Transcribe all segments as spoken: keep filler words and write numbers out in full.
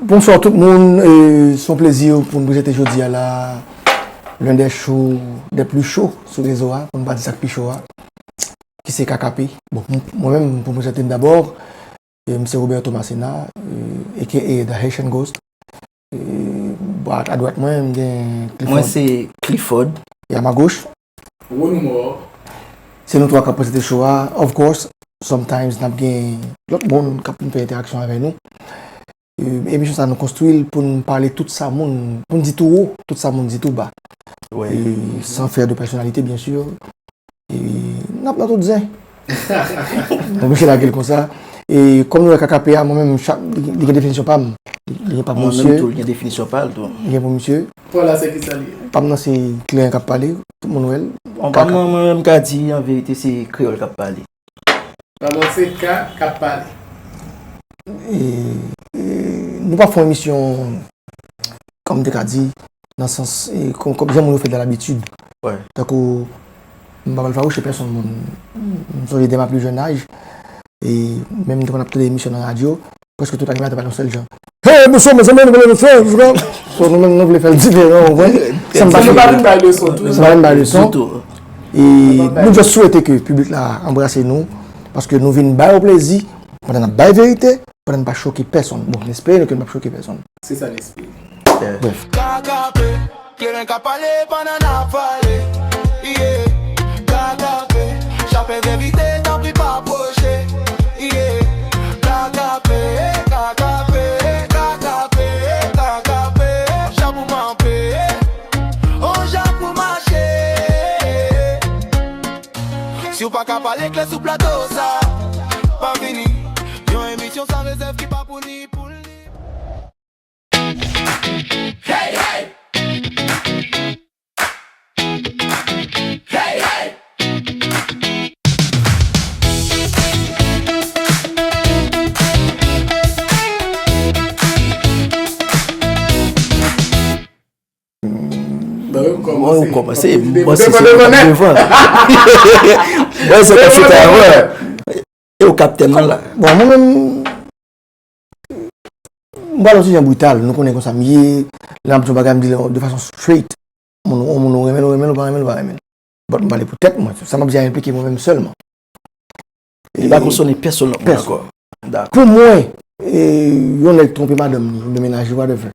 Bonswa tout moun, e, se yon plezi pou n prezante jodi a la, l'un des shows des plus chauds sou rezo a, pou n pa di sa k pi cho a, ki se K K P. Bon, m- mwen menm, pou m prezante m dabò, e, m se Robert Thomasina, e, A K A The Haitian Ghost. E, bon, a, adwat mwen, m gen Mwen Clifford se Clifford. E a ma goch, One more. Se nou twa k ap prezante show a. Of course, sometimes n ap gen lòt moun k ap vin fè entèaksyon avè nou. E, emisyon sa nou konstwi l pou n pale tout sa moun, pou n di tou wo, tout sa moun di tou ba. Wi. E, sans faire de personnalité, bien sûr. E n ap nan tout zen. Mwen oblije lage l konsa. E kòm nou wè K K P a, mwen menm, chak, li, li gen definisyon pa m. Li, li gen pa pou Mwen menm misye, tou, li gen definisyon pa l tou. Li gen pou misye. Paul la, se ki sa li ye? Pa m nan se kleren k ap pale, tout moun wè l. Bon, pa m nan, mwen menm ka di, an verite, se kreyòl k ap pale. Pa m nan se K k ap pale. E, e, nou pa fè yon emisyon, kòm m te ka di, nan sans, e, kòm, kòm jan moun yo fè l dabitid. Wi. Tankou, m pa pral fawouche pèsonn moun. M sonje de ma plus jeune âge, e menm m te konn ap tande emisyon nan radyo, prèske tout animatè pale yon sèl jan. Hey, bonswa, mezanmi, nou pale de sa, bonswa. So, nou menm, nou vle fè l diferan, ou konprann? Sa m pa Nou pa vin bay leson, tou. Nou pa vin bay leson. Ditou. E nou just swete ke piblik la anbrase nou, paske nou vin ba yo plezi, pandan n ap bay verite, pandan n pa choke pèsonn. Bon, n espere ke n p ap choke pèsonn. Se sa n espere. Yeah. Bref. K K P, kleren k ap pale pandan n ap pale. Yeah. K K P, chapè verite, tanpri pa pwoche. Yeah. K K P, K K P, K K P, K K P, jan pou m kanpe, on jan pou mache. Si w pa ka pale klè sou plato sa, pa vini. Yon emisyon san rezèv ki pa pou ni pou li. Hey, hey! Hey, hey! Mwen, ou kòmanse, m panse se devan. Mwen, se konsi ta vre. E ou kaptèn nan la. Bon, mwen menm, m pral yon ti jan brital, nou konnen konsa m ye, lè m ap di yon bagay, m di l de fason straight. Moun, yon moun ou renmen l, ou renmen l, ou pa renmen l, ou pa renmen l. But m pale pou tèt mwen, sa m ap di a enplike mwen menm sèlman. Li pa konsène pèsonn lòt moun ankò. Dakò. Pou mwen, e, yon nèg twonpe madanm li, oubyen mennaj li, whatever.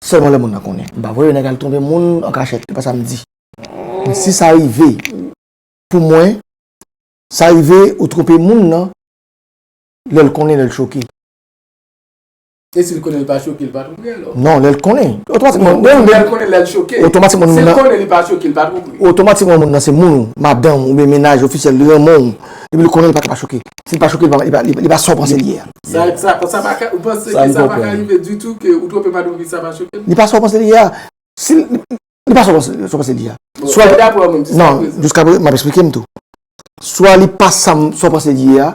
Sèlman lè moun nan konnen. M pa voye nèg al twonpe moun an kachèt, se pa sa m di. Men si sa rive, pou mwen, sa rive ou twonpe moun nan, lè l konnen, lè l choke. E si l konnen, l pa choke, l pa twonpe alò? Non, lè l konnen. Otomatikman, non, lè l konnen, lè l choke. Otomatikman, si l konnen, li pa choke, l pa twonpe. Otomatikman, moun nan se moun ou, madanm ou, oubyen mennaj ofisyèl, li renmen w. Depi l konnen, li pa ka pa choke. Si l pa choke, li pa, li pa, li pa, li pa sa w panse li ye a. Sa, sa, sa pa ka, ou panse ke sa pa ka rive ditou ke ou twonpe madanm ou, sa pa choke l? Li pa sa w panse li ye a. Si l, li pa sa w panse, sa w panse li ye a. Bon, swa, daprè ou menm, se sa w panse? Non, jiska prezan, m ap eksplike m tou. Swa li pa sa m, sa w panse li ye a,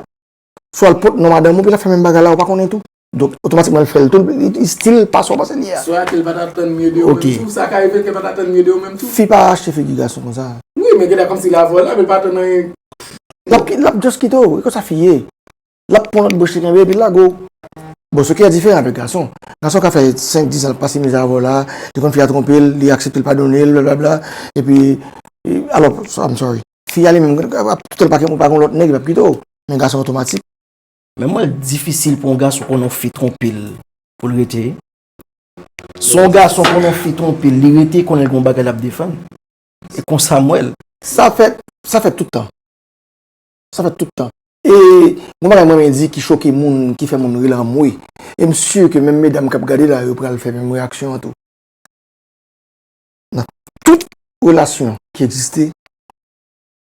swa l pot non madanm ou, epi l ap fè menm bagay la, ou pa konnen tou. Donk, otomatikman, l fè l tou, li, li still pa sa w panse li ye a. Swa ke l pa t ap tann mye de ou menm tou, sa ka rive ke l pa t ap tann mye de ou menm tou. Fi pa achte figi gason konsa. Wi, men genlè kòmsi l avè w la, men l pa tann anyen. L ap, l ap just kite w, e konsa fi ye. L ap pran lòt branch li kenbe, epi l lage w. Bon, se ki diferan avèk gason. Gason ka fè senk, dis an, l ap pase mizè avè w la, li konn fi a twonpe l, li aksepte l padone l, blablabla, epi, e, alò, I'm sorry. Fi a li menm, ap toutan l pa gen, pa gen lòt nèg, li p ap kite w. Men gason otomatik. Men mwen, l difisil pou yon gason konnen yon fi twonpe l pou l rete. Si yon gason konnen yon fi twonpe l, li rete, konnen l gen yon bagay l ap defann. E konsa m wè l. Sa fèt, sa fèt tout tan. Sa fèt tout tan. E yon bagay mwen renmen di ki choke moun, ki fè moun ri l anmwe. E m si ke menm medam k ap gade la, yo pral fè menm reyaksyon an tou. Nan tout relasyon ki egziste,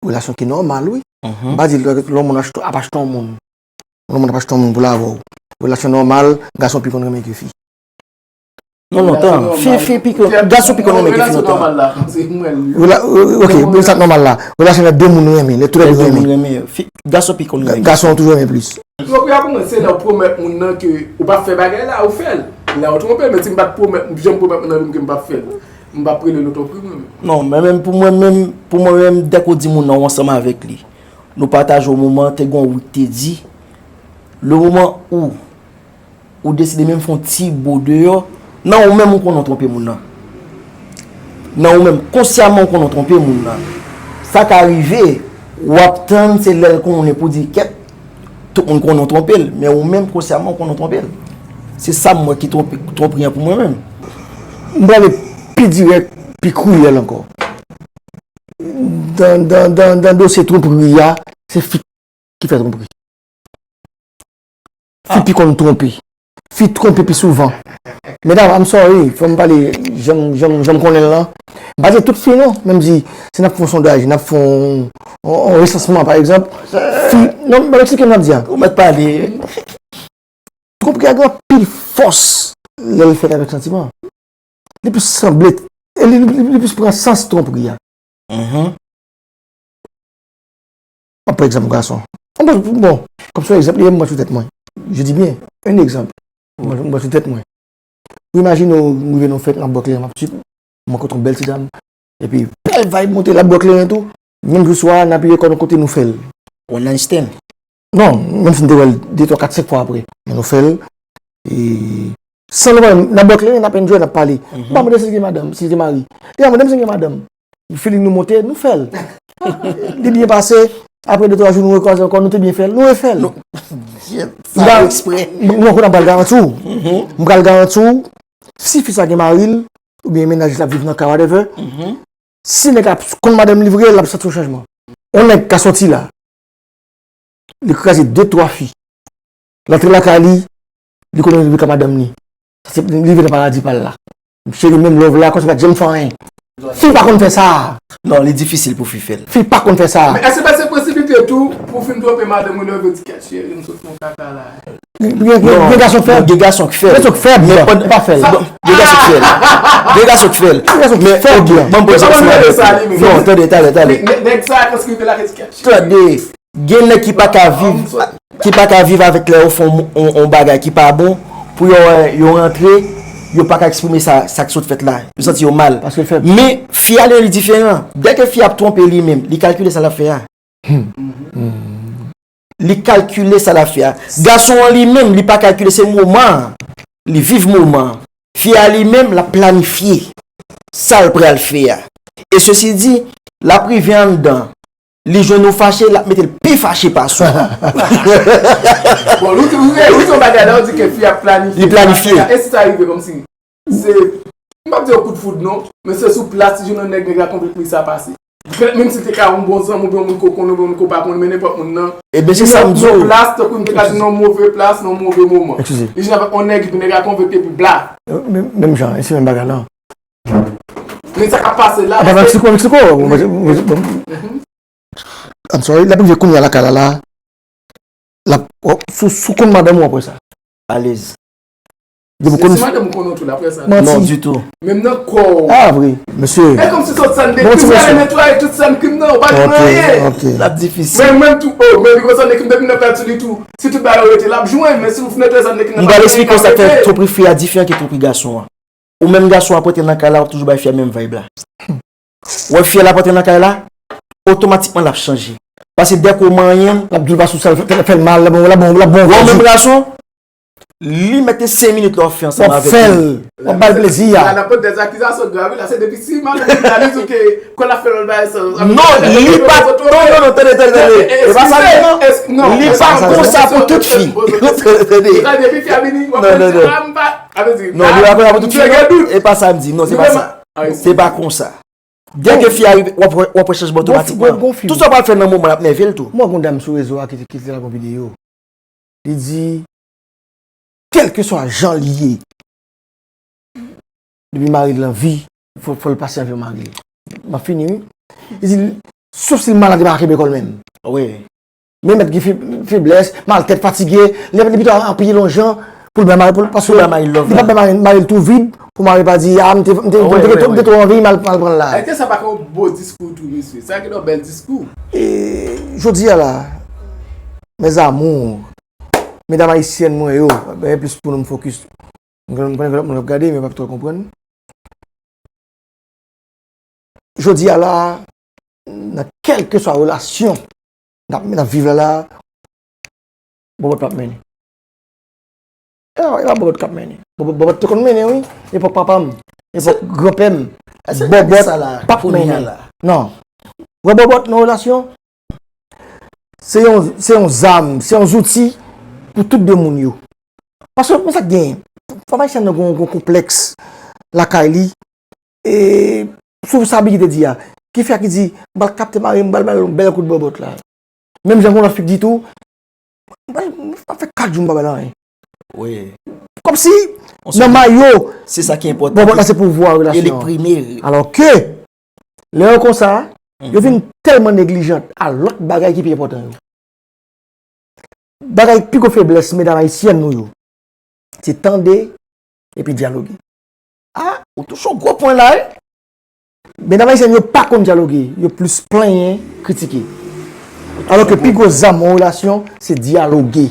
relasyon ki nòmal, wi. M pa di lè yon moun ap achte yon moun, lè yon moun ap achte yon moun pou l avè w. Relasyon nòmal, gason pi konn renmen ke fi. Non, lontan. Fi, fi pi konn, gason pi konn renmen ke fi lontan. Rela-, ok, pou sa k nòmal la. Relasyon lè de moun renmen, lè tou lè de renmen. Gason toujou renmen plis. Twonpe a pou mwen, se lè w pwomèt moun nan ke ou p ap fè bagay la, ou fè l. La ou twonpe, men si m pa t pwomèt, m janm pwomèt moun nan menm ke m p ap fè l, m p ap rele l twonpe mwen menm. Non, men menm pou mwen menm, pou mwen menm, dèk ou di moun nan ou ansanm avèk li, nou pataje yon moman, te gen yon wi k te di, le moment où ou deside menm fè yon ti bo deyò, nan ou menm ou konnen w twonpe moun nan. Nan ou menm, konsyaman ou konnen w twonpe moun nan. Sa ka rive, w ap tann, se lè l konnen pou di kèt, tout moun konnen w twonpe l, men ou menm konsyaman ou konnen w twonpe l. Se sa m wè ki twonpe, twonpri an pou mwen menm. M prale pi dirèk, pi kriyèl ankò. Dan, dan, dan, dan dosye twonpri a, se fi ki fè twonpri. Fi pi konn twonpe. Fi twonpe pi souvan. Medam, I'm sorry, fò m pale jan m, jan m, jan m konnen l lan. M pa di tout fi non, menm si, si n ap fè yon sondaj, n ap fè yon, yon, yon resansman, pa egzanp, fi, non, ban m eksplike m ap di a. Ou mèt pale. Twonpri a gen anpil fòs lè l fèt avèk santiman. Li plis sanble, e li, li, li plis pran sans twonpri a. Mhm. An pran egzanp gason. An pran, bon, kòm se yon egzanp, li menm mwen sou tèt mwen. Je dis bien, un exemple. Mwen, mwen sou tèt mwen. Ou imajine w, m rive nan fèt, m ap bwè kleren, m ap sip, m rankontre yon bèl ti dam, epi bèl vibe monte, l ap bwè kleren tou. Menm jou swa, n apiye kò nou kote nou fè l. One night stand. Non, menm si n te wè l de, twa, kat, senk fwa apre. Men nou fè l, e, san nou pa menm, n ap bwè kleren, n ap enjoy, n ap pale. M pa mande si l gen madanm, si l gen mari. Li pa mande m si l gen madanm. Feeling nou monte, nou fè l. Li byen pase, apre de, twa jou, nou rekwaze ankò, nou te byen fè l, nou refè l. Nou, sa eksprè. M, m, m pral garanti w. M pral garanti w, si fi sa gen mari l, oubyen mennaj li ap viv nan kay, whatever, si nèg la konn madanm li vre, l ap santi yon chanjman. Yon nèg ka sòti la, li kraze de, twa fi. L antre lakay li, li konnen li ka madanm li. Sa se li rive nan paradi pa l la. Cheri, menm love la, kòm se pa t janm fè anyen. Fi pa konn fè sa. Non, li difisil pou fi fè l. Fi pa konn fè sa. Men èske pa se posiblite tou pou w fin twonpe madanm ou lè w di kèt cheri, m sot fè yon kaka la? Gen, gen, gen gason k fè l. Gen gason k fè l. Gen gason k fè l. Men pa fè l. Gen gason k fè l. Gen gason k fè l. Gen gason k fè l. Men, ok, ban m poze yon ti bagay. Non, tande, tande, tande. Nèg sa, kòm si li te lage di kèt cheri. Tande. Gen nèg ki pa ka viv, ki pa ka viv avèk lè yo fè on, on, on bagay ki pa bon, pou yo, yo rantre, yo pa ka eksprime sa, sa k sot fèt la. Yo santi yo mal. Paske l fèb. Men, fi a li, li diferan. Dèke fi a ap twonpe li menm, li kalkile sa l ap fè a. Li kalkile sa l ap fè a. Gason an li menm, li pa kalkile, se moman an. Li viv moman an. Fi a li menm, l ap planifye sa l pral fè a. E sesi di, l ap rive anndan, li jwenn ou fache, l ap mete l pi fache pase w. Bon, ou di, ou di, ou di yon bagay la, ou di ke fi ap planifye. Li planifye. E si sa rive kòmsi, se, m p ap di yon kout foud non, men se sou plas, si jwenn yon nèg, nèg la konvenk li sa pase. Menm si l te ka yon bon zanmi oubyen yon moun ke w konnen oubyen yon moun ke w pa konnen, men nenpòt moun nan. Ebyen, se sa m di w. Yon plas, tankou m te ka di nan yon move plas, nan yon move moman. Eskize. Li jwenn avèk yon nèg, epi nèg la konvenk epi bla. Menm, menm jan, e se menm bagay la. Men sa k ap pase la, Apa, Meksiko, Meksiko. Mhm. I'm sorry, l ap rive kounye a lakay la, la. L ap, oh, sou, sou konn madanm ou apre sa. Alèz. Depi Se, konn se madanm ou konnen tou la, apre sa. Manti. Non, ditou. Menm nan kò w. Ah, vre, mesye. E kòmsi sòt sèn de krim, l al netwaye tout sèn krim nan, ou pa jwenn anyen. Ok, ok. L ap difisil. Men menm tou, oh, men li konn sèn de krim depi nan pèdi li tou. Si tout bagay yo rete, l ap jwenn, men si ou fin netwaye sèn de krim nan, pa gen anyen k ap rete. M pral eksplike w sa k fè twonpri fi a diferan ke twonpri gason an. Ou menm gason ap rantre nan kay la, w ap toujou bay fi a menm vibe la. W wè fi a l ap rantre nan kay la, otomatikman l ap chanje. Paske dèke w manyen l, l ap di w pa sou sèl, fè, fè l mal, l ap bon, l ap bon, l ap bon. Wè w menm gason, li mete senk minit la w ap fè ansanm avèk li. W ap fè l, w ap ba l plezi a. La, la pote dè akizasyon grav, la, se depi si mal ou mal li di w ke kò l ap fè lòt bagay sa. Non, li pa, non, non, non, tande, tande, tande. E pa sa li di non. Li pa konsa pou tout fi. Tande. Tande, depi fi a vini, w ap fè, ah, m pa, a vle di, non, li pa konsa pou tout fi non. E pa sa m di, non, se pa sa. Se pa konsa. Dèke fi a rive, w ap wè, w ap wè chanjman otomatikman. Tout sa w pral fè nan moman l ap nève l tou. Mwen wè gon dam sou rezo a ki, ki te lage yon videyo. Li di, kèlkeswa jan l ye, depi mari l anvi, fò, fò l pase anvi mari l. M ap fini, wi. Li di, sof si l malad, li pa ka kenbe kò l menm. Wi. Men mèt gen fe-, feblès, maltèt, fatige, li, li pito anpiye lonjan pou l bay mari, pou l, paske li pa bay mari l tou vid, pou mari pa di, ah, m te, m te, m te, m te twò anvi, m al, m al pran l la. Èske sa pa ka yon bon diskou tou, mesye? Sa gen yon bèl diskou. E, jodi a la, mes amours, medam ayisyèn mwen yo, gen plis pou nou m fokis. M konnen, m konnen gen lòt moun k ap gade, men yo p ap twò konprann. Jodi a la, nan kèlkeswa relasyon n ap, n ap viv la la, bòbòt p ap mennen. E pa, e pa Bòbòt k ap mennen. Bòbòt, Bòbòt te konn mennen, wi. Epòk papa m, epòk granpè m. Bòbòt p ap mennen. Non. Wè Bòbòt nan relasyon, se yon, se yon zam, se yon zouti pou tout de moun yo. Paske, men sa k genyen. Fanm ayisyèn nan gon, gon konplèks lakay li. E, sou sa Biggy te di a. Ki fè ki di, m pral kapte mari m, m pral ba l yon bèl kout bòbòt la. Menm jan gon lòt fi k di tou, m pral, m ap fè kat jou m pa ba l anyen. Wi. Kòmsi, nan mayo, se sa ki enpòtan. Bòbòt la se pou vwa relasyon an. Alò ke, lè yo konsa, yo vin tèlman neglijant a lòt bagay ki pi enpòtan yo. Bagay pi gwo feblès medam ayisyèn nou yo, se tande epi dyaloge. Ah, ou touche yon gwo pwen la, wi. Medam ayisyèn yo pa konn dyaloge, yo plis plenyen, kritike. Alò ke pi gwo zam yon relasyon, se dyaloge.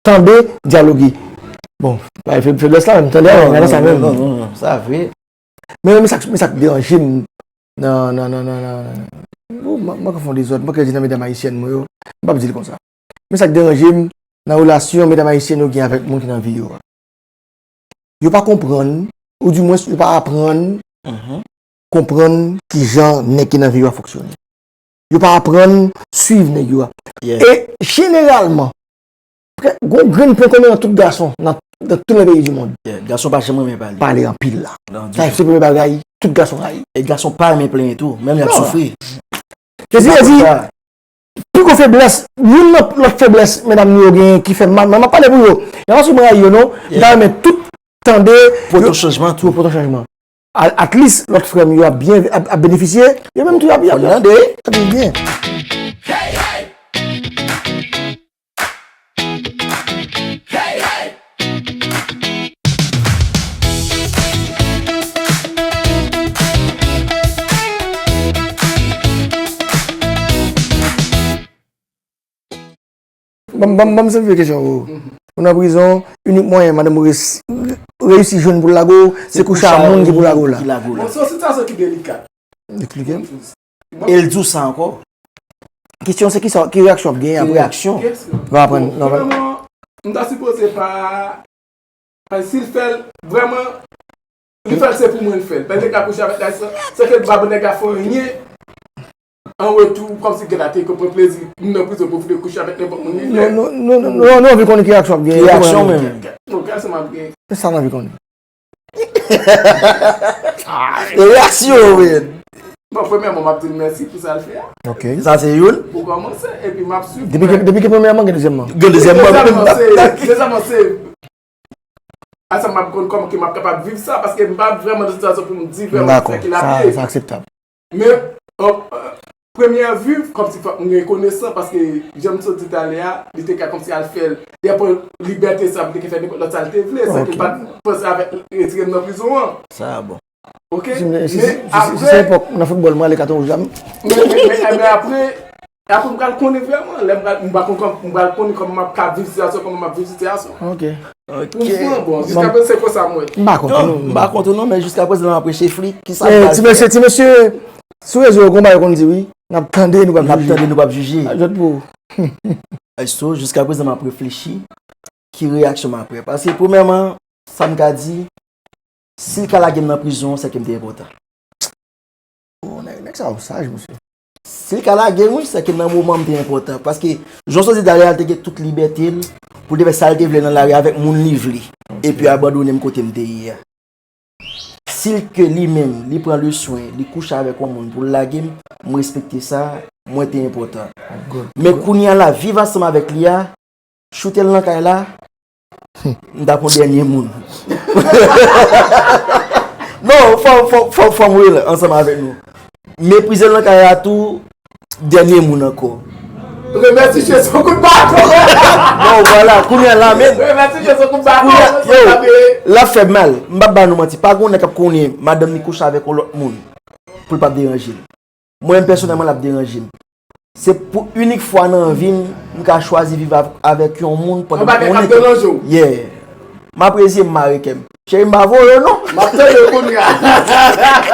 Tande, dyaloge. Bon, pa fe-, feblès la menm, tande a, men nan sa menm. Non, non, non, sa vre. Men, men sa, men sa k deranje m nan, nan, nan, nan, nan, nan, oh, m, m ka fè yon dezòd, m ka di nan medam ayisyèn mwen yo, m p ap di l konsa. Men sa k deranje m nan relasyon medam ayisyèn yo gen avèk moun ki nan vi yo a. Yo pa konprann, oudimwens, yo pa aprann konprann kijan nèg ki nan vi yo a fonksyone. Yo pa aprann swiv nèg yo a. E jeneralman, gon grenn pwen komen nan tout gason, nan, nan tout lè peyi di mond. Gason pa janm renmen pale. Pale anpil la. Sa se premye bagay, tout gason rayi. E gason pa renmen plenyen tou, menm lè y ap soufri. Jezi di, pi gwo feblès, youn nan lòt feblès medam nou yo genyen ki fè m mal, mwen m ap pale pou yo. Y a pa sou mwen rayi yo non, m ta renmen tout tande. Pote chanjman tou. Pote chanjman. At least lòt frè m yo ap byen, ap, ap benefisye, yo menm tou y ap, y ap, y ap viv byen. Ban m, ban m, ban m senplifye kesyon ou. Ou nan prizon, inik mwayen madanm ou res-, reyisi jwenn pou l lage w, se kouche a moun ki pou lage w la. Bon, se yon sitiyasyon ki delika. Eksplike m. E l di w sa ankò. Kesyon se kisa, ki reyaksyon w ap genyen apre? Ki reyaksyon? Kesyon. Bon, apre, bon, non, premyèman, m ta sipoze pa, paske si l fè l, vrèman, li fè l se pou mwen l fè l. Paske l te ka kouche avèk nèg sa, se ke l pa ban nèg la fè anyen. An retou, kòmsi gad la te konprann plezi, m nan prizon pwofite kouche avèk nenpòt moun li vle. Non, non, non, non, non, nou anvi konnen ki reyaksyon w ap genyen. Ki reyaksyon menm? Non, ki reyaksyon m ap genyen? Se sa n anvi konnen. Reyaksyon w, men. Bon, premyèman, m ap di l mèsi pou sa l fè a. Ok. Sa se youn. Pou kòmanse, epi m ap swiv. Depi ke, depi ke premyèman, gen dezyèmman. Gen dezyèmman. Dezyèmman, se, dezyèmman, se, a sa m ap konn kòman ke m ap kapab viv sa, paske m pa vrèman nan sitiyasyon pou m di vrèman sa ki l ap ye. Dakò, sa, sa akseptab. Men, an, an premyè vi, kòmsi fòk m rekonesan, paske jan m sot di talè a, li te ka kòmsi al fè l, li pran libète sa pou li te ka fè nenpòt lòt sa l te vle, san ke l pa t panse avèk retire m nan prizon an. Sa bon. Ok? Si, si, si, si, si se epòk nan foutbòl, mwen ale katon wouj la, m. Men, men, men, men apre, apre m pral konnen vrèman, lè m pral, m pral konn kòm, m pral konnen kòman m ap ka viv sitiyasyon, kòman m ap viv sitiyasyon. Ok. Ok. Pou fran, bon, jiskaprezan se konsa mwen. M pa kont ou non. M pa kont ou non, men jiskaprezan m ap rechefli. Kisa m pral fè? Ti mesye, ti mesye, sou rezo yo, gon bagay yo konn di wi. N ap tande, nou p ap jije. N ap tande, nou p ap jije. A jòt pou ou. So, jiskaprezan m ap reflechi. Ki reyaksyon m ap pran? Paske premyèman, sa m ka di, si l ka lage m nan prizon, se ke m te enpòtan. Oh, nèg, nèg sa yo saj, mesye. Si l ka lage m, wi, se ke nan moman m te enpòtan. Paske, jan w sot di talè a, l te gen tout libète l pou l te fè sa l te vle nan lari avèk moun li vle. Epi abandone m kote m te ye a. Si l ke li menm, li pran le swen, li kouche avèk yon moun pou l lage m, m respekte sa, mwen te enpòtan. Men kounye a la, viv ansanm avèk li a, choute l nan kay la, m t ap yon dènye moun. Non, fò, fò, fò, fò m real ansanm avèk nou. Meprize l nan kay la tou, dènye moun ankò. Remèt Jezi yon kout baton. Bon, vwala, kounye a la, men. Remèt Jezi yon kout baton. Kounye a, yo, l ap fè mal. M p ap ba nou manti. Pa gen yon nèg k ap konnen madanm li kouche avèk yon lòt moun pou l p ap deranje l. Mwen menm pèsonèlman, l ap deranje m. Se pou inik fwa nan vi m, m ka chwazi viv av-, avèk yon moun pandan m konnen ke, yeah. M ap reziye m mare kè m. Cheri, m pa voye w non. M ap tande w kounye a.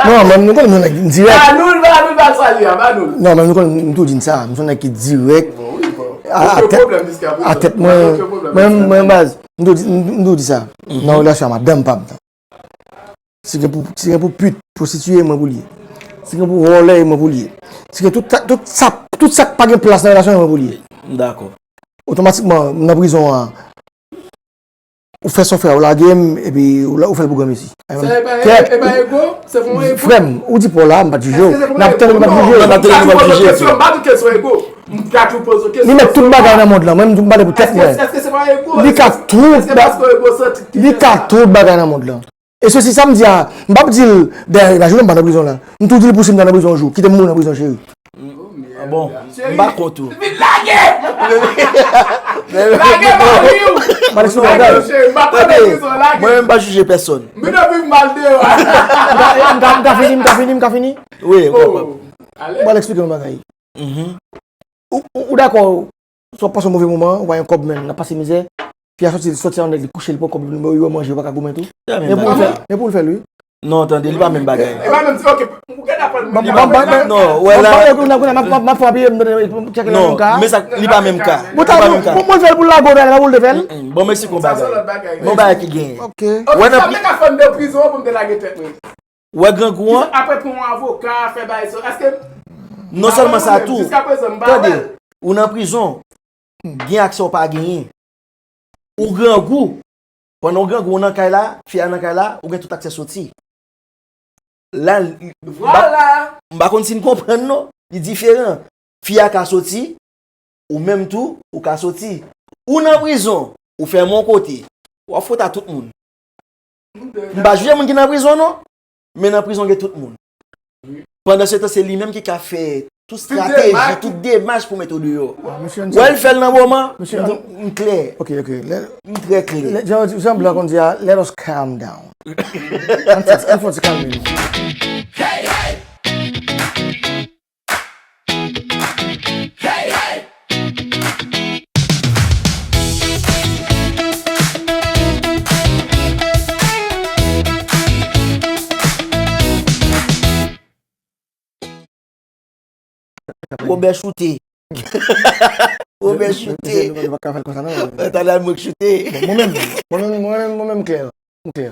Non, men nou konn nou nèg dirèk. Ba nou l, ba nou l, ba l sa li a, ba nou l. Non, men nou konn m toujou di n sa, m se yon nèg ki dirèk. Bon, wi, bon. a, a tèt, a tèt mwen, mwen, mwen, baz, m tou di, m tou di sa, nan relasyon a madanm pa m nan. Si gen pou, si gen pou pit, pwostitiye, mwen pou l ye. Si gen pou vòlè, mwen pou l ye. Si gen tout sa, tout sa, tout sa k pa gen plas nan relasyon an, mwen pou l ye. Dakò. Otomatikman, nan prizon an, ou fè sa w fè a, ou lage m, epi ou la, ou fè l pou granmesi. Sa e pa, e pa ego? Se pou mwen ego? Frè m, ou di pa w la, m pa t jije w. N ap tande nou p ap jije. Non, n ap tande nou p ap jije. M pa tou kesyon ego. M ka tou poze w kesyon. Li mèt tout bagay nan mond lan. Mwen, m pale pou tèt mwen. Èske, èske se pa ego? Li ka tout ba-, li ka tout bagay nan mond lan. E se si sa m di a, m p ap di l, dayè, imajine m pa nan prizon la. M tou di l pou si m ta nan prizon yon jou, kite m mouri nan prizon, cheri. Ah bon, m pa kont ou. Vin lage! Lage mari w! M pa nan prizon, lage. Tande, mwen menm m pa jije pèsòn. M vin ap viv mal deyò a. M ka, m ka, m ka fini, m ka fini, m ka fini? Wi, w kapab. M pral eksplike yon bagay. Ou, ou, ou dakò, swa w pase yon move moman, ou pa gen kòb menm, n ap pase mizè. Fi a soti, soti anndan, li kouche, li pran kòb, li wè w manje, ou pa ka goumen tou. Men pou l fè, men pou l fè l wi. Non, tande, li pa menm bagay. E pa menm ti, ok, ou gen aprann mwen. Non, wè la. M ap fè yon piye, m tcheke nan yon ka. Men sa, li pa menm ka. Li pa menm ka. Bon, mwen fè l pou l lage w, men la pou l te fè l. Bon, men se kon bagay. Bon bagay ki genyen. Ok. Wè nan pri. Sa te ka fè m de prizon pou m te lage tèt mwen. Wè grangou an. Apre pran yon avoka, fè bagay sa. Èske. Non sèlman sa tou. Jiskaprezan, m pa wè l. Tande, ou nan prizon, gen aksè w pa genyen. Ou grangou. Pandan w grangou, ou nan kay la, fi a nan kay la, ou gen tout aksè soti. La, vwala. M pa konn si n konprann non. Li diferan. Fi a ka soti, ou menm tou, ou ka soti. Ou nan prizon, ou fèmen yon kote. W ap fwote a tout moun. M pa jije moun ki nan prizon non, men nan prizon gen tout moun. Pandansetan, se li menm ki ka fè tout estrateji, tout demach pou mete w deyò. Wè l fè l nan moman, m klè. M trè klè. Jan blan konn di a, let us calm down. Ann fè, ann fè yon ti kalme nou. Wobè choute. Wobè choute. Talè a mwen k choute. Mwen menm, mwen menm, mwen menm, mwen menm klè. M klè.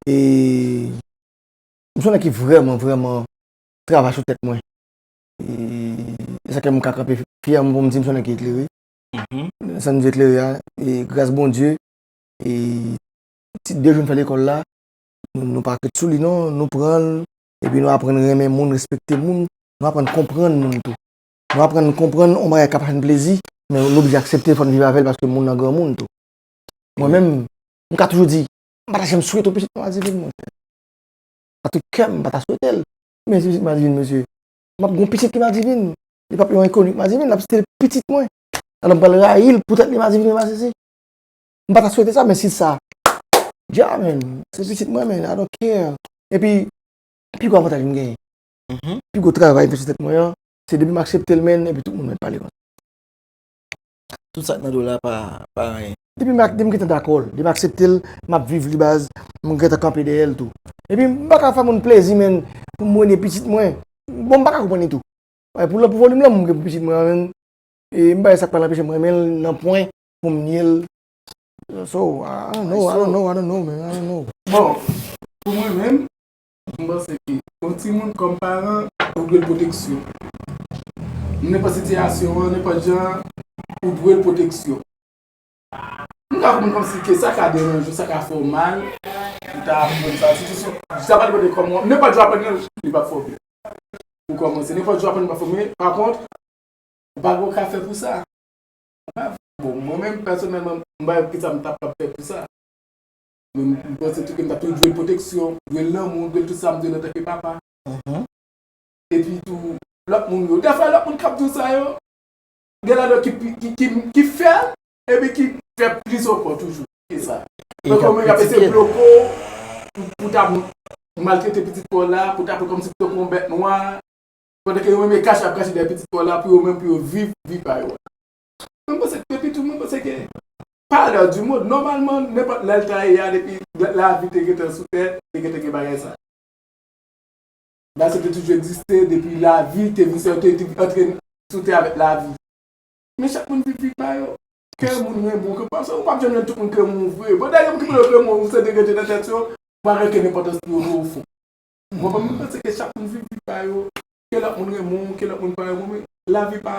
E m se yon nèg ki vrèman, vrèman travay sou tèt mwen. E, e sa k fè m ka kanpe fyè pou m di m se yon nèg ki eklere. Sa nou di eklere a, e gras Bondye, e ti de jou n fè lekòl la, nou, nou pa ret sou li non, nou pran l, epi nou aprann renmen moun, respekte moun, nou aprann konprann moun tou. Nou aprann konprann yon bagay k ap fè n plezi, men nou oblije aksepte, fò n viv avè l paske moun nan granmoun tou. Mwen menm, m ka toujou di, m pa ta janm swete yon pitit nan madivin, monchè. Nan tout kè m, m pa ta swete l. Men se pitit madivin, mesye. M ap gen yon pitit ki madivin. Li p ap yon enkoni k madivin, l ap still pitit mwen. Alò m pral rayi l poutèt li madivin, li masisi. M pa ta swete sa, men si sa, dja, man, se pitit mwen, man, I don't care. Epi, pi gwo avantaj m genyen, pi gwo travay m fè sou tèt mwen an, se depi m aksepte l, man, epi tout moun mèt pale konsa. Tout sa k nan do la pa, pa anyen. Depi m, depi m gentan dakò l, depi m aksepte l, m ap viv li baz, m gentan kanpe dèyè l tou. Epi m pa ka fè moun plezi, man, pou m rene pitit mwen. Bon, m pa ka konprann li tou. Pou lòt, pou volim lan, m gen pou pitit mwen an, man. E m pa wè sa k pral anpeche m renmen l nan pwen pou m nye l. So, I don't know, I don't know, I don't know, man, I don't know. Bon, pou mwen menm, m panse ke yon timoun kòm paran, ou dwe l pwoteksyon. Nenpòt sitiyasyon an, nenpòt jan, ou dwe l pwoteksyon. M ka konprann kòmsi ke sa ka deranje w, sa ka fè w mal, ou ta aprann sa. Sitou si, sa pa depann de kòman, nenpòt jan w aprann li, li p ap fè w byen. Ou kòmanse, nenpòt jan w aprann li p ap fè w byen, men, pa kont, ou pa gen yon ka fè pou sa. Bon, mwen menm, pèsonèlman, m pa wè kisa m ta kab fè pou sa. Men m panse tou ke m ta toujou dwe l pwoteksyon, dwe l lanmou, dwe l tout sa m dwe l antanke papa. Epi tou, lòt moun yo, dèfwa lòt moun k ap di w sa yo, gen ladan ki, ki, ki, ki fè l, epi ki fè plis ankò toujou ke sa. Tankou yo ap eseye bloke w pou, pou ta maltrete pitit pa w la, pou ta pran kòmsi pitit ou yon bèt nwa, pandan ke yo menm yo kache, ap kache dèyè pitit pa w la, pou yo menm, pou yo viv vi pa yo a. Mwen panse ke depi tou, mwen panse ke pa lè di mond, nòmalman, nenpòt lè l ta ye a, depi lavi te gentan sou tè, te gentan gen bagay sa. Bagay sa te toujou egziste, depi lavi te vin, te, te antre sou tè avèk lavi. Men chak moun viv vi pa yo. Kè moun renmen w, ke paske ou p ap janm jwenn tout moun k renmen w vre. Bon, dayè, moun ki vle yo k renmen w, se degaje nan tèt yo, pa gen okenn enpòtans pou yo vre o fon. Ou konprann? Mwen panse ke chak moun viv vi pa yo, ke lòt moun renmen w, ke lòt moun pa renmen w, men lavi pa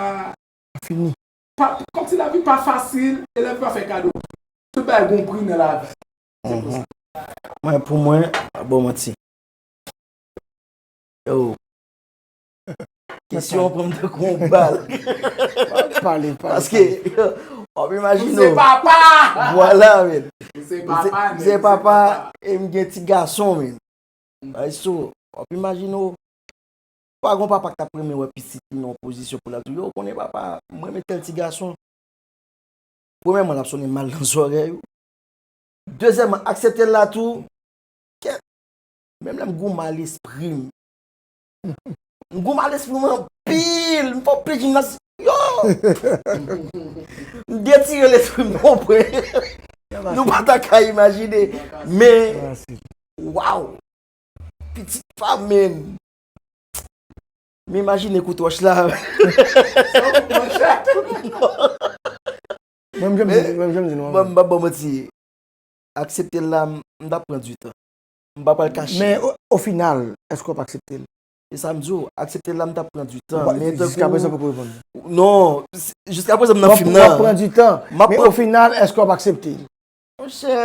fini. Pa, kòmsi lavi pa fasil, e lavi pa fè kado. Tout bagay gon pri nan lavi. Se pou sa. Mwen, pou mwen, pa ba w manti. Yo. Kesyon an pran m tankou yon bal. Pale, pale. Paske, w ap imajine w. Se papa! Vwala, men. Se papa, Se papa, e m gen ti gason, men. Ay, so, w ap imajine w. Pa gon papa k t ap renmen wè pitit li nan yon pozisyon pou l ap di, yo, w konnen papa, m renmen tèl ti gason. Premyèman, l ap sonnen mal nan zòrèy ou. Dezyèmman, aksepte l la tou. Kèt. Menm lè m goumen a lespri m. M goumen a lespri m anpil. M fè anpil jimnastik. Yo! M detire lespri m, konprann. Nou pa ta ka imajine. Men, waw! Pitit pa menm. M imajine kout wòch la. Mwen, m janm di, mwen, m janm di nou. Mwen, m pa ba w manti. Aksepte l la, m, m t ap pran du tan. M pa pral kache. Men o, o final, èske w ap aksepte l? E sa m di w, aksepte l la, m t ap pran du tan. Men Jiska prezan, poko reponn. Non, s- jiska prezan, m nan fim nan. W ap pran du tan. M ap Men pran- o final, èske w ap aksepte l? Monchè.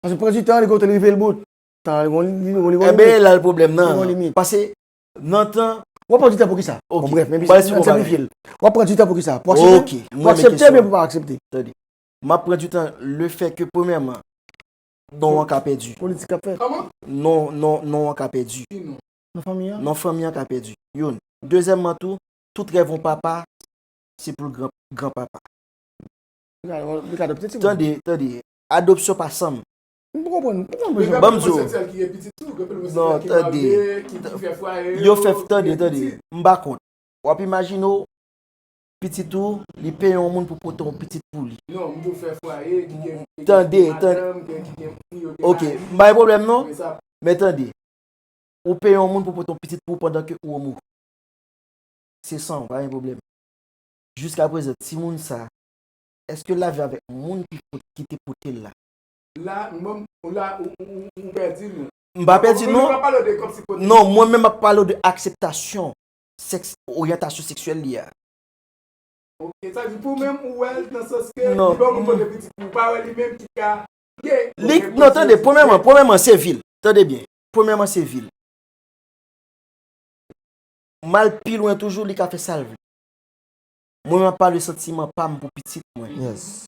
Paske pran du tan, li kote l rive l bout. Tan, li gon, li gon, li gon Enben, limit. La l pwoblèm nan. Li gon limit. Paske, nan tan, W ap pran du tan pou kisa? Ok. Bon, bref, men Bon, se nan bon ti bagay. pifye l. W ap pran du tan pou kisa? Pou aksepte? Ok, Pou mwen, men aksepte kesyon. Oubyen pou pa aksepte? Tande. M ap pran du tan, le fè ke, premyèman, non an ka pèdi. Politik ap fèt. Kòman? Non, non, non an ka pèdi. Ki non? Nan fanmi an? Non fanmi an ka pèdi. Youn. Dezyèmman tou, tout rèv yon papa, se pou l gran, granpapa. Li ka, li ka adopte timoun. Tande, tande. Adopsyon pa sanm. M pa konprann. M pa konprann Gen bezwen. Ban m pèp di w. Omoseksyèl ki gen pitit tou, gen pèp Non, omoseksyèl ki tande. Marye, ki, ki fè fwaye. Yo fè, Ki tande, gen tande. pitit. M pa kont. W ap imajine w, pitit ou, li peye yon moun pou pote yon pitit pou li. Non, m di w fè fwaye, ki gen, ki Tande, gen madanm, gen, ki gen fi, yo gen Ok, mari. m pa gen pwoblèm non. Men sa, Men tande, ou peye yon moun pou pote yon pitit pou ou pandan ke ou omo. Se san w, pa gen pwoblèm. Jiska prezan, timoun sa, èske l leve avèk moun ki pot- ki te pote l la? La, mwen, ou la, ou, ou, ou, ou pèdi nou. M pa pèdi Ou non. pa pale de kòmsi pote. Non, mwen menm m ap pale w de akseptasyon sèks, oryantasyon seksyèl li a. Ok, sa di pou menm ou wè l nan sans ke Non. Li ba moun pote pitit pou ou, pa wè li menm ki ka. Ye, Li, non, tande, premyèman, premyèman, se vi l. Tande byen. Premyèman, se vi l. M al pi lwen toujou, li ka fè sa l vle. Mwen, m ap pale santiman pa m pou pitit mwen. Yes.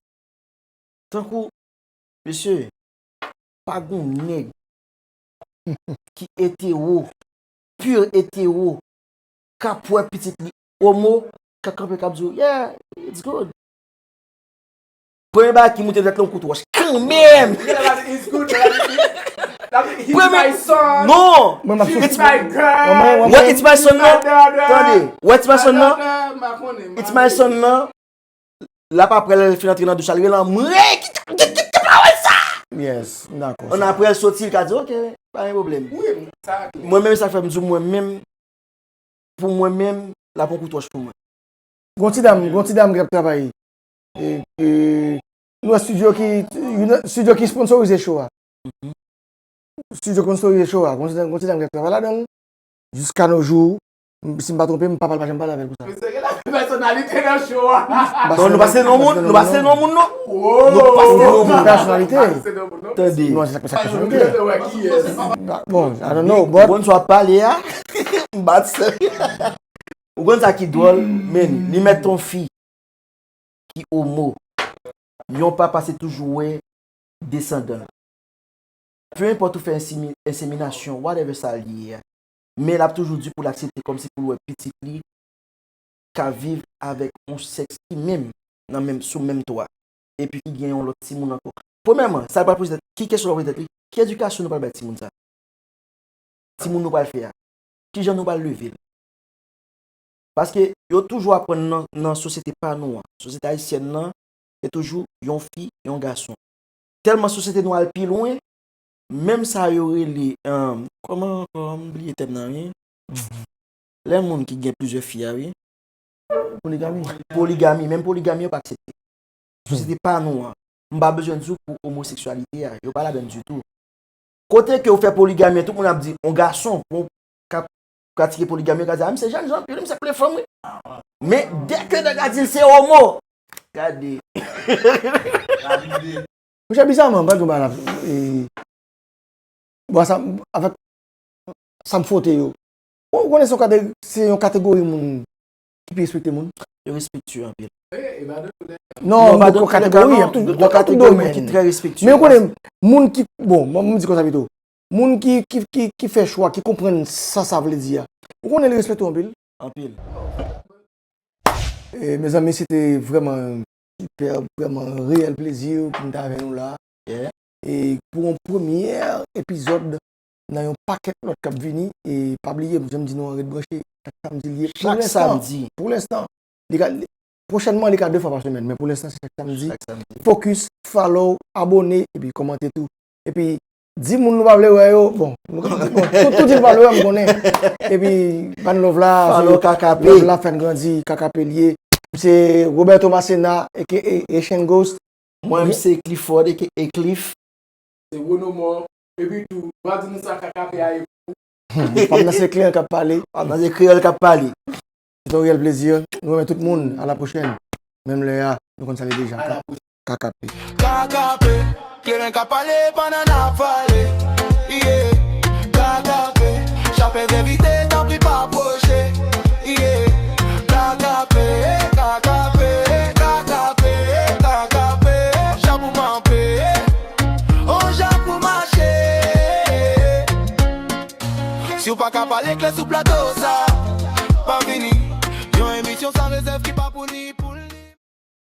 Tankou, mesye, pa gon nèg ki etero, pur etero, k ap wè pitit li omo, k ap kanpe, k ap di w, yeah, it's good. Premye bagay ki moute nan tèt li, yon kout wòch. Kanmenm! It's good, it's good. He's Premye- my son. Non! Mwen, m ap She's soufri. my girl. Mwen, mwen, Wè, it's my son nan. Mwen, mwen, Tande, wè, it's my son nan. Mwen konnen, It's my son nan. L ap apre lè l fin antre nan douch la, li rele anmwe, ki ki ki ki pa wè sa. Yes, m dakò. An apre l soti, l ka di, ok, pa gen pwoblèm. Wi, sa klè. Mwen menm sa k fè m di w, mwen menm, pou mwen menm, l ap yon kout wòch pou mwen. Gon ti dam, gon ti dam ki ap travay. E, e, nou wè studio ki, studio ki sponsorize show a. Studio ki sponsorize show a. Gon ti dam, gon ti dam ki ap travay ladan l. Jiska no jou, m- si m pa twonpe, m papa l pa janm pale avè l pou sa. Mesye, gen la pèsonalite nan show a. Non, nou pa site non moun, nou pa site non moun non. Oh! Nou pa site non moun. Pèsonalite. Pa site non moun non. Tande. Nou wè se sa k fè sa k fè. Mwen wè ki yes. Bon, I don't know, but Bon, sa w ap pale a, m bat sa. Ou konn sa ki dwòl, men, li mèt yon fi ki omo. Yon papa se toujou wè desandan l. Peu importe ou fè ensemi- enseminasyon, whatever sa l ye a. Men l ap toujou di pou l aksepte kòmsi pou l wè pitit li ka viv avèk yon sèks ki menm, nan menm, sou menm twa. Epi ki gen yon lòt timoun ankò. Premyèman, sa l pral poze tèt, ki kesyon l pral poze tèt li? Ki edikasyon nou pral bay timoun sa? Timoun nou pral fè a? Kijan nou pral leve l? Paske yo toujou aprann nan, nan sosyete pa nou an, sosyete ayisyèn nan, se toujou yon fi, yon gason. Tèlman sosyete nou al pi lwen, menm sa yo rele, um, kòman ankò, m bliye tèm nan, wi. Lè moun ki gen plizyè fi a, wi. Poligami. Poligami, menm poligami yo pa aksepte. Sosyete pa nou an, m pa bezwen di w pou omoseksyalite a, yo pa ladann ditou. Kote ke w fè poligami an, tout moun ap di, yon gason, pou k ap pratike poligami, yo ka di, a, misye jèn jan anpil, misye ap koule fanm, wi. Men, dèke nèg la di l se omo, gade. Monchè, bizaman, m pral di yon bagay la, e, bon, sa, avèk sa m fwote yo. Ou konnen se yon kate-, se yon kategori moun ki pi respekte moun. Yo respektye anpil. Non, non, pa nan tout kategori, non, ap tou, nan tout domèn. Ki trè respektye. Men ou konnen, moun ki, bon, mwen, mwen di konsa pito. Moun ki, ki, ki, ki fè chwa, ki konprann sa sa vle di a. Ou konnen li respekte w anpil. Anpil. E, mezanmi, se te vrèman sipèb, vrèman reyèl plezi pou m te avè nou la. Yeah. E pou yon premyè epizòd nan yon pakèt lòt k ap vini, e pa bliye, jan m di nou an, ret branche, chak samdi l ye. Pou lenstan, pou lenstan, li ka, li, pwochènman, li ka de fwa pa semèn, men pou lenstan, se chak samdi. Chak samdi. Focus, follow, abone, epi kòmante tou. Epi, di moun nou pa vle wè yo, bon, nou ka di, bon, tout, tout di nou pa vle wè, m konnen. Epi, ban love la, follow K K P. Love la fè n grandi, K K P l ye. Se Roberto Macena, A K A Haitian Ghost. Mwen, m se Clifford, A K A Cliff. Se Wonomò. Epi tou, m a di nou sa, K K P a ye. Pam nan se Kleren k ap pale. Pam nan se Kreyòl k ap pale. Se te yon reyèl plezi. Nou renmen tout moun. A la pwochèn. Menm lè a, nou konn sa li deja. A la pwochèn. K K P. K K P, Kleren k ap pale pandan n ap vale. Yeah. K K P, chapè envite, tanpri pa pwoche. Yeah. K K P, K K P, K K P, K K P, jan pou m anpe. On jan pou mache. Si w pa ka pale klè sou plato sa, pa vini. Yon emisyon san rezèv ki pa pou ni